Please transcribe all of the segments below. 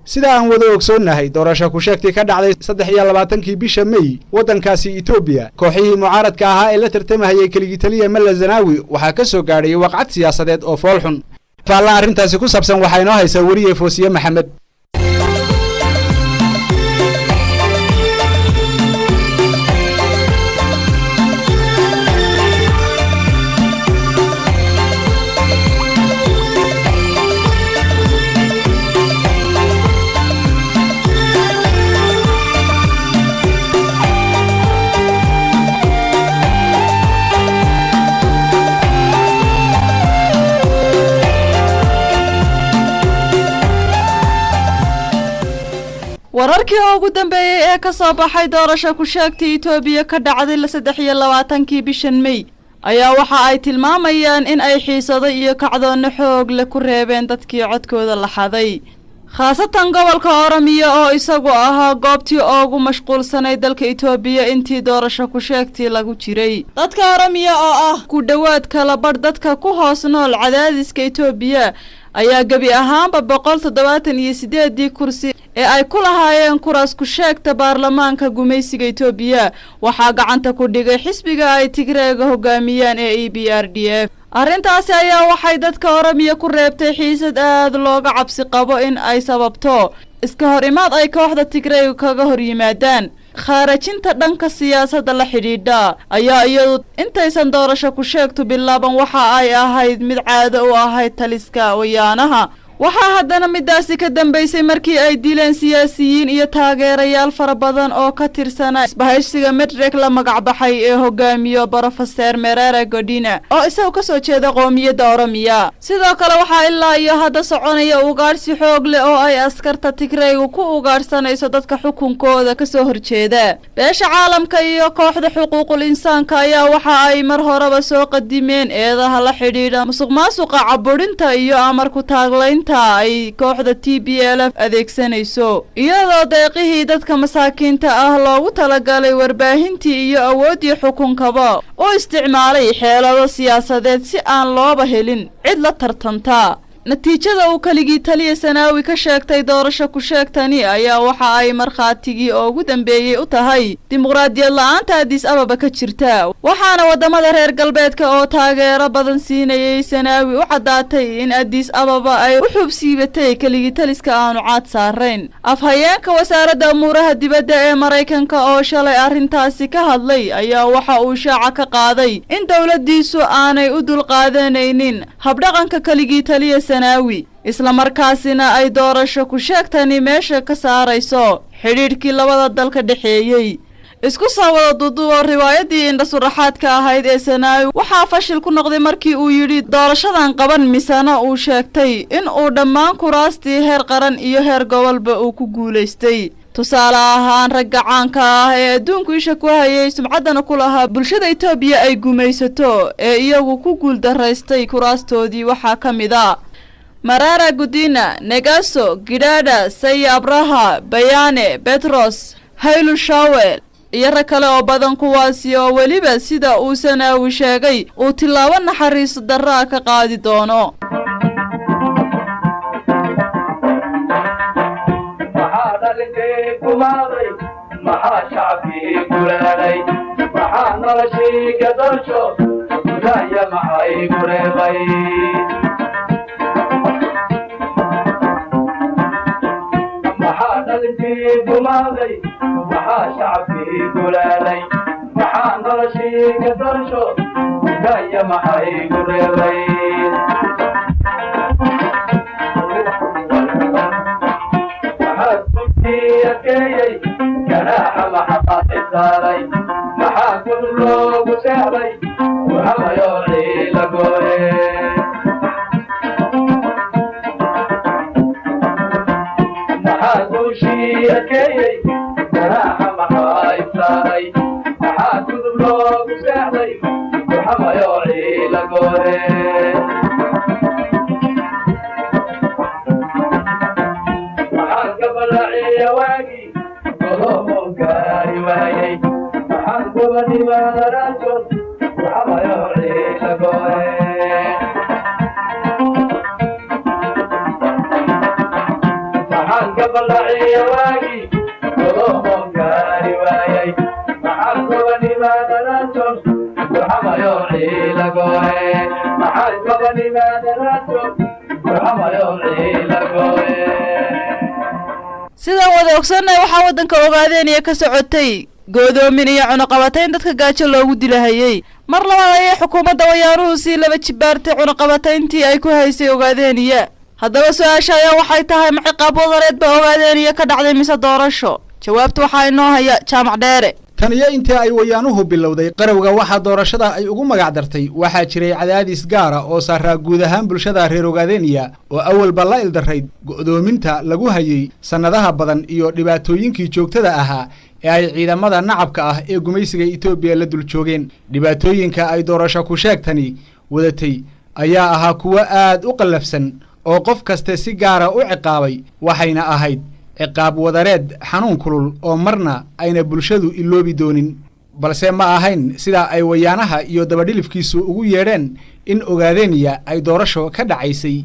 Sida aan wada ogsoonnahay, doorasho ku-sheegtii ka dhacday 23-kii bisha Mey waddankaasi Etoobiya, kooxihii mucaaradka ahaa ee la tartamahayay keligitaliya Malla Zanaawi waxaa ka soo gaadhay waqcad siyaasadeed oo foolxun. Faalla arrintaasi ku saabsan waxaa inoo haysa weriye Foosiye Maxamed. Wararkii ugu dambeeyey ee ka soo baxay doorasho ku sheegtay Itoobiya ka dhacday 23-kii bishan Mey ayaa waxa ay tilmaamayaan in ay xiisado iyo kacdoonno xoog leh ku reebeen dadkii codkooda la xaday, khaasatan gobolka Oromiya oo isagu ahaa goobtii ugu mashquulsanay dalka Itoobiya intii doorasho ku sheegtii lagu jiray. Dadka Oromiya oo ah ku dhowaad kala badh dadka ku hoos nool cadaadiska Itoobiya ayaa gebi ahaanba 178-dii kursi ee ay ku lahaayeen kuraas ku sheegta baarlamaanka gumaysiga Itoobiya waxaa gacanta ku dhigay xisbiga ay Tigreega hogaamiyaan ee EPRDF. Arrintaasi ayaa waxay dadka Oromiya ku reebtay xiisad aad looga cabsi qabo in ay sababto iska hor imaad ay kooxda Tigreyga kaga hor yimaadaan. Khaarajinta dhanka siyaasadda la xidhiidha ayaa iyadu intaysan doorasho ku sheegtu bilaaban waxa ay ahayd mid caado u ahayd taliska wayaanaha. Waxaa haddana midaasi ka dambeysay markii ay dileen siyaasiyiin iyo taageerayaal fara badan oo ka tirsanaa isbahaysiga Medrek la magacbaxay ee hogaamiyo Brofeser Merera Godina oo isagu kasoo jeeda qoomiyadda Oromiya. Sidoo kale, waxaa ilaa iyo hadda soconaya ugaadhsi xoog leh oo ay askarta Tigraygu ku ugaadhsanayso dadka xukunkooda kasoo horjeeda. Beesha caalamka iyo kooxda xuquuqul insaanka ayaa waxa ay mar horeba soo qadimeen eedaha la xidhiidha musuq maasuqa, caburinta iyo amarku taaglaynta ay kooxda TPLF adeegsanayso, iyadoo deeqihii dadka masaakiinta ah loogu talagalay warbaahintii iyo awooddii xukunkaba u isticmaalay xeelado siyaasadeed si aan looba helin cid la tartanta. Natiijada uu keligii taliya Sanaawi ka sheegtay doorasho ku sheegtani ayaa waxa ay markhaatigii ugu dambeeyey u tahay dimuqraadiyad la-aanta Addis Ababa ka jirta, waxaana waddamada reer galbeedka oo taageero badan siinayay Sanaawi u caddaatay in Addis Ababa ay u xubsiibatay keligii taliska aanu caad saarayn. Afhayeenka wasaaradda umuuraha dibadda ee Maraykanka oo shalay arrintaasi ka hadlay ayaa waxa uu shaaca ka qaaday in dowladdiisu aanay u dulqaadanaynin habdhaqanka keligii taliya Sanaawi, islamarkaasina ay doorasho ku sheegtani meesha ka saarayso xidhiidhkii labada dal ka dhexeeyey. Isku soo wada duuduuboo, riwaayadii indhasuraxaadka ahayd ee Sanaawi waxaa fashil ku noqday markii uu yidhi doorashadan qaban, misana uu sheegtay in uu dhammaan kuraastii heer qaran iyo heer gobolba uu ku guulaystay. Tusaale ahaan, ragga caanka ah ee adduunku isha ku hayay, sumcaddana ku lahaa bulshada Itoobiya ay gumaysato ee iyagu ku guuldaraystay kuraastoodii waxaa ka mid a Marara Gudina, Negaso Gidada, Saya Abraha, Bayane Betros, Haylu Shawel iyo rag kale oo badan, kuwaasi oo weliba sida uu Sanaawi sheegay uu tillaabo naxariis darraa ka qaadi doono. Maxaa dhalinkii gumaaday? Maxaa shacabkii gulaalay? Maxaa noloshii gadalsho gudaya? Maxay gureebay? Maxaa dhalinkii gumaaday? Maxaa shacabkii gulaalay? Maxaa noloshii gadalsho gudaya? Maxay gureebay? Maxaa gudii adkeeyey ganaaxa? Maxaa isaaray? Maxaa gudub loogu seexday kuxamayo ciila gooye? Maxaa guushii adkeeyey ganaaxa? Maxaa isaaray? Maxaa gudub loogu seexday kuxamayo ciila gooye? Maxaan gabalaciya waagi godomoon gaari waayey? Maxaan gobanimadaraankood kuxamayo ciila gooye? Gabalaciya waagi godomoon gaari waayay, maxaa gobanimaadaraanton gurxamayo ciilagoe? Maxaa gobanimaadaraanton gurxamayo ciilagoe? Sidaan wada ogsannahay, waxaa waddanka Ogaadeeniya ka socotay go'doomin iyo cunaqabatayn dadka gaajo loogu dilahayey. Mar labaad ayay xukuumadda Wayaanuhu sii laba jibaartay cunaqabatayntii ay ku haysay Ogaadeeniya. Haddaba su-aasha ayaa waxay tahay: ma ciqaab wadareed ba Ogaadeeniya ka dhacday mise doorasho? Jawaabta waxaa inoo haya Jaamac Dheere. Tan iyo intii ay Wayaanuhu bilowday qarowga waxaa doorashada ay ugu magac dartay, waxaa jiray cadaadis gaara oo saaraa guud ahaan bulshada reer Ogaadeniya, oo awalba la ildarrayd go'doominta lagu hayey sannadaha badan iyo dhibaatooyinkii joogtada ahaa ee ay ciidamada nacabka ah ee gumaysiga Etoobiya la dul joogeen. Dhibaatooyinka ay doorasho ku sheegtani wadatay ayaa ahaa kuwo aad u qallafsan oo qof kaste si gaara u ciqaabay, waxayna ahayd ciqaab wadareed xanuun kulul oo marna ayna bulshadu iloobi doonin. Balse ma ahayn sida ay Wayaanaha iyo dabadhilifkiisu ugu yeedheen in Ogaadeniya ay doorasho ka dhacaysay.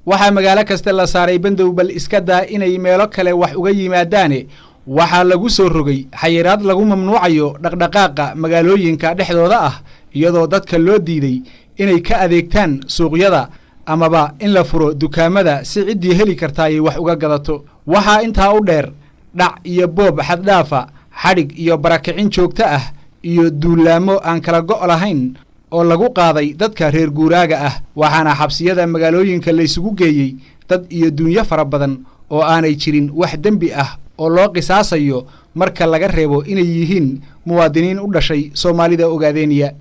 Waxaa magaalo kasta la saaray bandow, bal iska daa inay meelo kale wax uga yimaadaane. Waxaa lagu soo rogay xayiraad lagu mamnuucayo dhaqdhaqaaqa magaalooyinka dhexdooda ah, iyadoo dadka loo diiday inay ka adeegtaan suuqyada amaba in la furo dukaamada si ciddii heli kartaayay wax uga gadato. Waxaa intaa u dheer dhac iyo boob xaddhaafa, xadhig iyo barakicin joogto ah, iyo duulaamo aan kala go' lahayn oo lagu qaaday dadka reer guuraaga ah. Waxaana xabsiyada magaalooyinka laysugu geeyey dad iyo duunyo fara badan oo aanay jirin wax dembi ah oo loo qisaasayo, marka laga reebo inay yihiin muwaadiniin u dhashay Soomaalida Ogaadeeniya.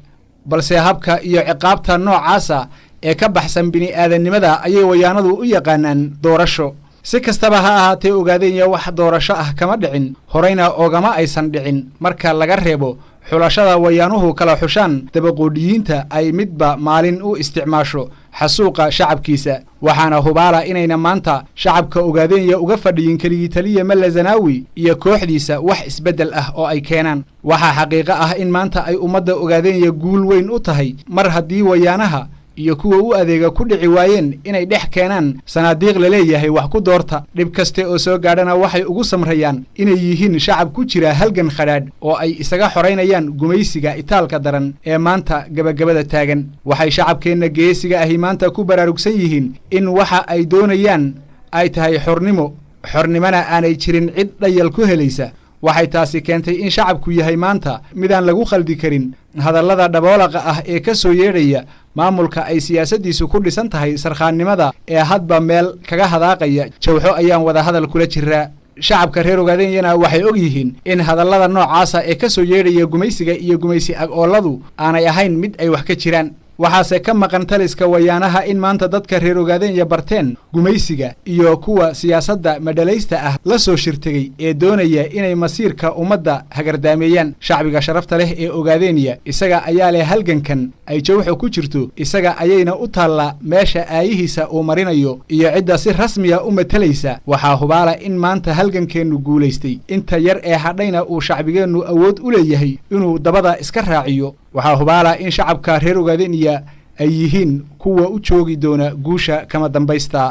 Balse habka iyo ciqaabta noocaasa ee ka baxsan bini'aadannimada ayay Wayaanadu u yaqaanaan doorasho. Si kastaba ha ahaatee, Ogaadenya wax doorasho ah kama dhicin, horeyna oogama aysan dhicin, marka laga reebo xulashada Wayaanuhu kala xushaan dabaqoodhiyiinta ay midba maalin u isticmaasho xasuuqa shacabkiisa. Waxaana hubaala inayna maanta shacabka Ogaadenya uga fadhiyin keligii taliya Malla Zanaawi iyo kooxdiisa wax isbeddel ah oo ay keenaan. Waxaa xaqiiqo ah in maanta ay ummadda Ogaadenya guul weyn u tahay, mar haddii Wayaanaha iyo kuwa u adeega ku dhici waayeen inay dhex keenaan sanaadiiq la leeyahay wax ku doorta. Dhib kaste oo soo gaadhana waxay ugu samrayaan inay yihiin shacab ku jira halgan khadhaadh oo ay isaga xoraynayaan gumaysiga itaalka daran ee maanta gebagabada taagan. Waxay shacabkeenna geesiga ahi maanta ku baraarugsan yihiin in waxa ay doonayaan ay tahay xornimo, xornimona aanay jirin cid dhayal ku helaysa. Waxay taasi keentay in shacabku yahay maanta midaan lagu khaldi karin hadallada dhaboolaqa ah ee ka soo yeedhaya maamulka ay siyaasaddiisu ku dhisan tahay sarkhaannimada ee hadba meel kaga hadaaqaya "Jawxo ayaan wada hadal kula jiraa". Shacabka reer Ogaadenyana waxay og yihiin in hadallada noocaasa ee ka soo yeedhaya gumaysiga iyo gumaysi ag-ooladu aanay ahayn mid ay wax ka jiraan. Waxaase ka maqan taliska Wayaanaha in maanta dadka reer Ogaadenya barteen gumaysiga iyo kuwa siyaasadda madhalaysta ah la soo shirtegey ee doonaya inay masiirka ummadda hagardaameeyaan. Shacbiga sharafta leh ee Ogaadenya isaga ayaa leh halgankan ay Jawxo ku jirto, isaga ayayna u taallaa meesha aayihiisa uu marinayo iyo cidda si rasmiya u matalaysa. Waxaa hubaala in maanta halgankeennu guulaystay, inta yar ee hadhayna uu shacbigeennu awood u leeyahay inuu dabada iska raaciyo. Waxaa hubaala in shacabka reer Ogaadenya ay yihiin kuwa u joogi doona guusha kama dambaysta.